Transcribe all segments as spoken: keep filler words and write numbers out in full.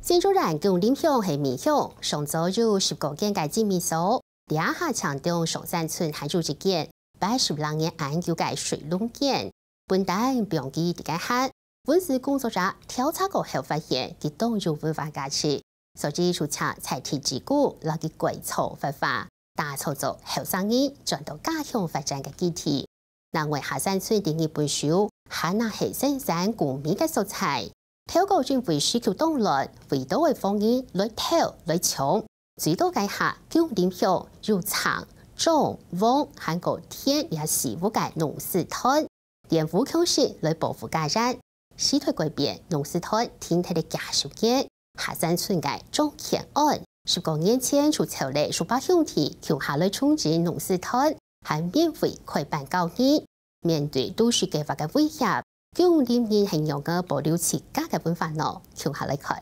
新竹縣芎林鄉係尾鄉，上早有十過間个精米所，這下淨中上山村還有一間八十零年恁久个水龍間，本旦放佢在該歇。文史工作者調查過後發現，佢當有文化價值，所以就請在地志工摎佢改造活化，打造做後生人轉到家鄉發展个基地。另外，下山村第二本守，還係生產古米个所在。 頭過因為時局動亂，為著會放人來偷來搶，最多該下芎林鄉有長、中、黃還過田這四戶个農事團，聯屋共事來保護家園。時代改變，農事團停忒了幾十年，下山村个張乾安，十過年前就湊了數百兄弟共下來重整農事團，還免費開班教人。 面對都市計畫个威脅，芎林人係仰仔保留自家个文化呢？共下來看。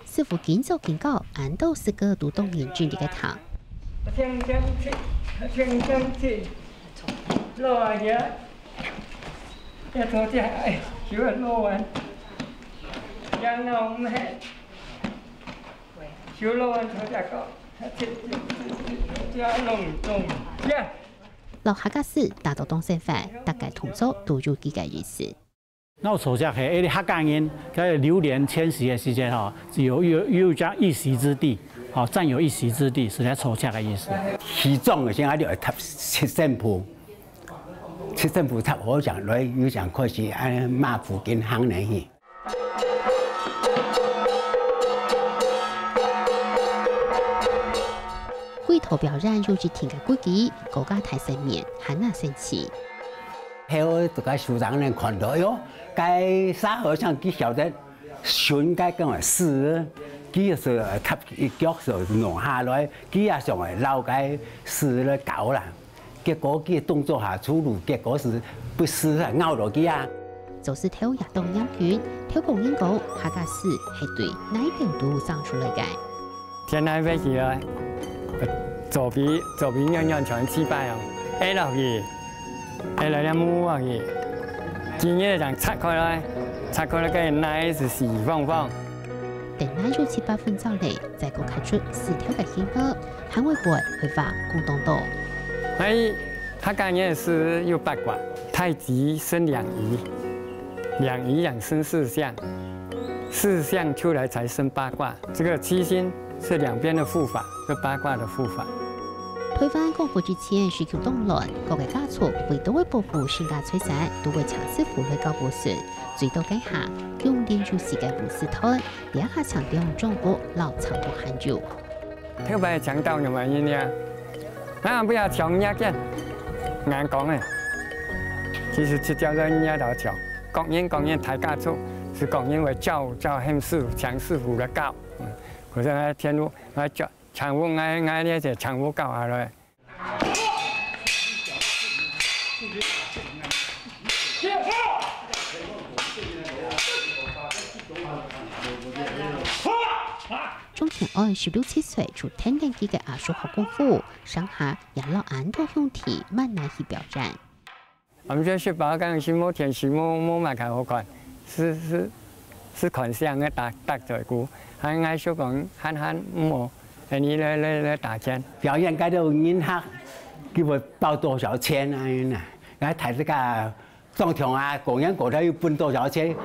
師傅緊做緊教，恁多時間都當認真在該聽。摎客家簀打到當生活，逐個動作都有佢个意思。𠢕搓礐係，因為客家人在流連遷徙个時節吼，有，有，有一席之地，吼，佔有一席之地，係該搓礐个意思。起葬个時候，就會疊七層鋪，七層鋪疊好，正來，又正開始，恁樣馬虎緊行來去。 規套表演有一定个規矩，高家大細面還恁神奇。後頭該首長人看到，哎喲，該沙和尚佢曉得巡該个屎，佢就係踏一腳就弄下來，佢也想來撈該屎來搞啦。 結果佢動作下粗魯，結果係分屎啊咬落去啊！做事頭也當嚴謹，頭過人講，客家屎係對哪兜都生出來个。天來飛起來，左邊，左邊遠遠傳七百哦，挨落去，挨來了木落去，今日就拆開來，拆開來个泥係四方方。等泥有七八分燥咧，再過刻出屎頭个形狀， 還會背會畫講當多。哎，客家人个屎有八卦，太極生兩儀，兩儀養生四象，四象出來才生八卦。這個七星是兩邊的護法，是八卦的護法。台灣光復之前，時局動亂，各个家族為著愛保護身家財產，都會請師傅來搞保存。最多該下，芎林有四个武士團，這下請到中國老長老還有。 頭擺強盜有麼个呢？啊，不要搶人家劍，硬講誒。其實就叫做人家老搶，各人各人大家族，係各人會招招喊師傅，搶師傅个教。嗯，可是呢，天路，啊，搶，搶屋，𠊎，𠊎這些搶屋教下來。 張乾安十六七歲就跈等佢个阿叔學功夫，上下也摎恁多兄弟慢慢去表演。𠊎兜食飽，講係無電視，無，無麼个好看，係，係，係看相个打，打嘴鼓，還𠊎叔講，閒閒無，恁呢來，來，來打拳。表演該兜人客，佢會包多少錢啊？恁呢啊，𠊎大自家 當場啊，過年過節又分多少錢，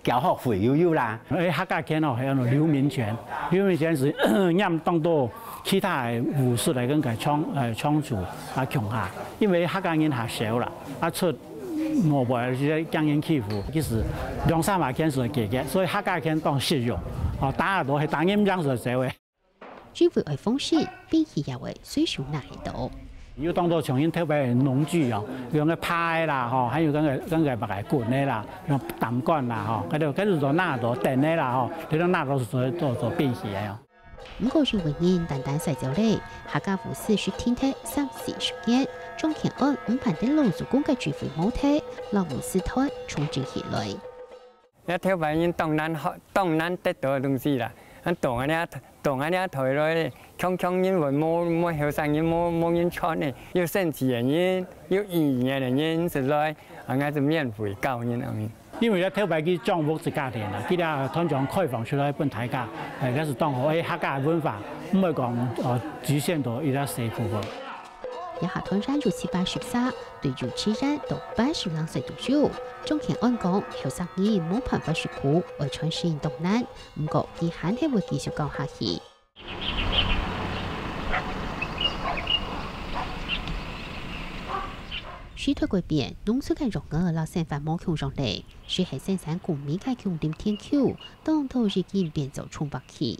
繳學費又有啦。誒，客家拳哦，係安到流民拳，流民拳係拈當多其他个武術來跟佢搶，呃，搶奪啊，共下。因為客家人較少啦，啊，出外背个時節驚人欺負，其實兩三下拳就解決，所以客家拳當實用，哦，打下到係打人樣就走个。 聚會愛放心，兵器也會隨手拿得到。有當多像𠊎兜頭擺農具哦，有該耙仔啦，吼，還有該个，該个麼个棍仔啦，像擔竿啦，吼，該兜，該兜都拿到，凳仔啦，吼，這兜拿到做，做，做兵器个哦。毋過有位人單單徙走咧，客家武術係停忒三四十年，張乾安毋盼得老祖公个聚會無忒，摎武術團重振起來。 這頭擺人當難學，當難得到个東西啦。啊，當啊這，當啊這台來，強強人會無，無後生人，無，無人傳呢，有身體个人，有語言个人，實在，啊，𠊎就免費教人啊。因為這頭擺佢掌握自家田啊，佢這斷種開放出來分大家，誒，這係當好，誒，客家文化，毋會講，哦，局限到一隻細部分。 這下團員有七八十儕，對幼稚園到八十零歲都有。張乾安講，後生人無辦法食苦，愛傳承當難，毋過佢還係會繼續教下去。時代改變，農村个育兒摎生活無共樣咧，就係生產公米个芎林田坵，當多已經變做蔥白去。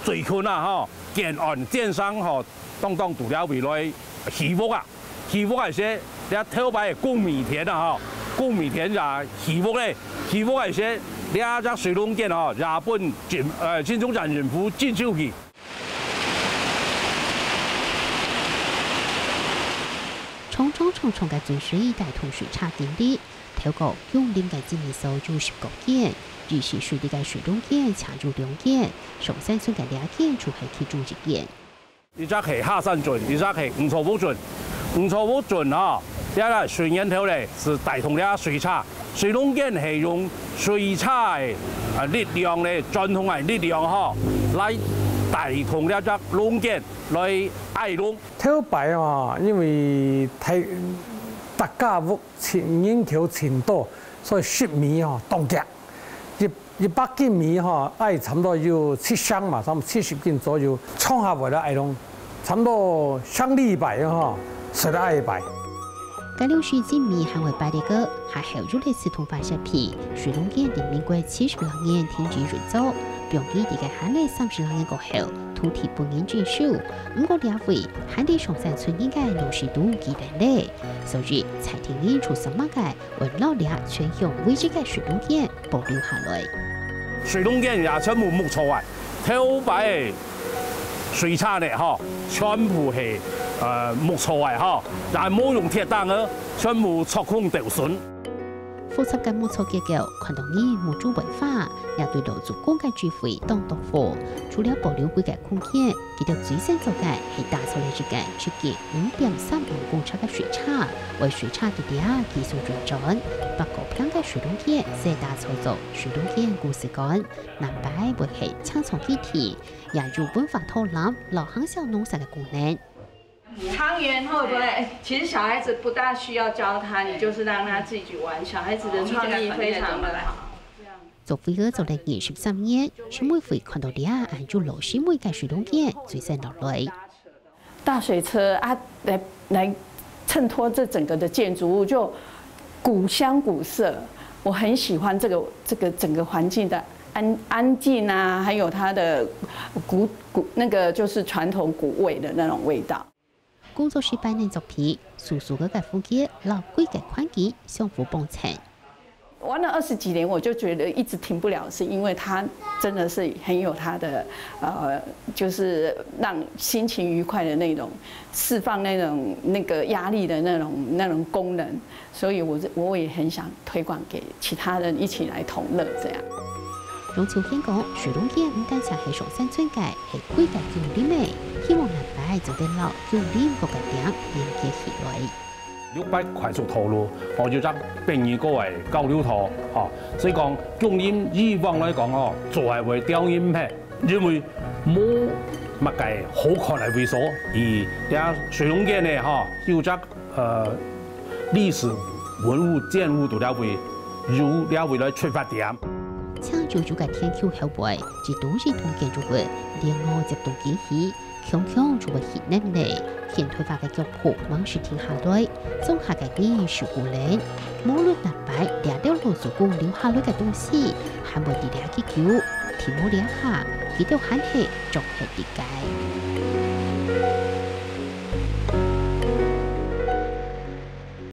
最近啊吼，建安、建商吼，當當都了位來起屋啊，起屋个時，這頭擺个公米田啊吼，公米田也起屋咧，起屋个時，這隻水龍間吼，也分政，呃，新竹縣政府徵收去。重重重重个圳水帶動水車經歷， 透過芎林个經理所有十個間，日時水利个水龍間就有兩間，上山圳个這間就係其中一間。一隻係下山圳，一隻係吳草屋圳。吳草屋圳吼，這个水源頭咧係帶動這水車，水龍間係用水車个，啊，力量咧，傳統个力量吼，來帶動這隻龍間來挨龍。頭擺吼，因為大，大家屋 盡，人口盡多，所以食米吼當遽。一，一百斤米吼，愛差毋多有七升嘛，差毋多七十斤左右，衝下來了，愛弄差毋多上禮拜吼，食了一擺。該龍水精米還會擺這個，還有有類似同化設備，水龍間在民國七十六年停止運作，放佢在該閒了三十六年過後，土地分人徵收。毋過這位還在上山圳人个龍水都記得咧，所以在地人就想辦法 會摎這全鄉唯一个水龍間保留下來。水龍間也全部木造个，頭擺个水車呢吼，全部係，呃，木造个吼，也無用鐵釘个，全部鑿空鬥榫。複雜个木造結構，看到人目珠會花，也對老祖公个智慧當多福。除了保留佢个空間， 佢兜最先做个係打造了一間直徑五點三五公尺个水車，為水車在這繼續運轉。不過平个水龍間係打造做水龍間故事館，南擺會係青草基地，也有文化導覽、老行銷農產个功能。湯圓會不會？其實小孩子不大需要教他，你就是讓他自己去玩，小孩子的創意非常的好。 做會員做了二十三年，陳美惠看到這恁有老式味个水龍間，最先落來。大水車啊，來，來襯托這整個的建築物，就古香古色。我很喜歡這個，這個整個環境的安，安靜啊，還有它的古，古，那個就是傳統古味的那種味道。 工作室擺等作品，舒適个風格摎規个環境相互幫襯。玩了二十幾年，我就覺得一直停不了，是因為它真的是很有它的，呃，就是讓心情愉快的那種，釋放那種，那個壓力的那種，那種功能。 所以我，我也很想推廣給其他人一起來同樂這樣。楊秋賢講，水龍間毋單淨係上山村个，係規个芎林个，希望南擺做得摎芎林各个點連結起來。六百快速道路，哦，有隻便利个交流道，哦，所以講，芎林以往來講，哦，做係會掉人忒，因為無麼个好看个位所，而這水龍間呢，吼，有隻 呃，歷史文物建物都了位，由了位來出發點。青油油个田坵後背，一棟一棟建築物，連續接棟起起，強強就會興旺咧。現代化个腳步吂時停下來，莊下个人受苦咧。無論南擺這兜老祖公留下來个東西，還會在這幾久，停無這下，佢兜還係種係地界。